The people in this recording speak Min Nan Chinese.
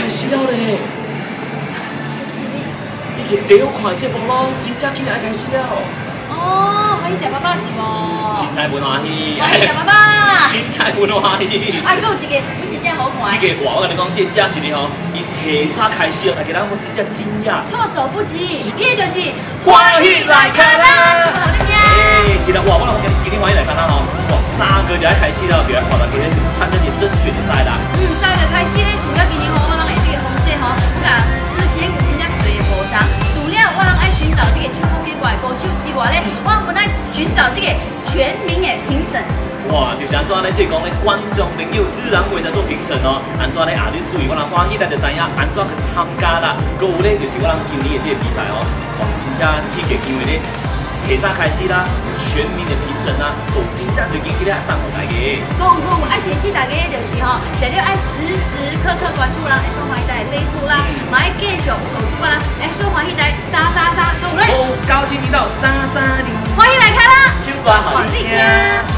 開始了咧！開始啥物？已經第好看的節目咯，真正今日愛開始了。哦，歡喜食飽飽是無？凊彩阮歡喜。歡喜食飽飽。凊彩阮歡喜。啊，閣有一個，阮真正好看。這個哇，我共你講，這個正是哩吼，伊提早開始哦，大家攏真正驚訝。措手不及，彼個就是歡喜來開啦！好你聽。欸，是啦，哇，我來今日歡喜來開啦吼，哇，3個月就愛開始了，就來看大家參加這個甄選賽啦。嗯，3月開始咧，主要今年吼，我攏會這個風險吼，我共之前有真正濟的無相。除了我攏愛尋找這個唱功給我的歌手之外咧，我嘛愛尋找這個全民的評審。哇，就是按怎咧？這個講咧，觀眾朋友，你人會使做評審哦。按怎咧？啊，你注意，我人歡喜，咱就知影按怎去參加啦。閣有咧，就是我人今年的這個比賽哦，哇，真正刺激，因為咧，提早開始啦，全民的評審啦，有真正濟驚喜咧送予大家。閣有閣有，愛提醒大家就是吼，定著愛時時刻刻關注咱會小歡喜台的 Facebook 啦，嘛愛繼續守住我人會小歡喜台三三三，閣有咧。哦，高清頻道332，歡喜來開啦！唱歌予你聽。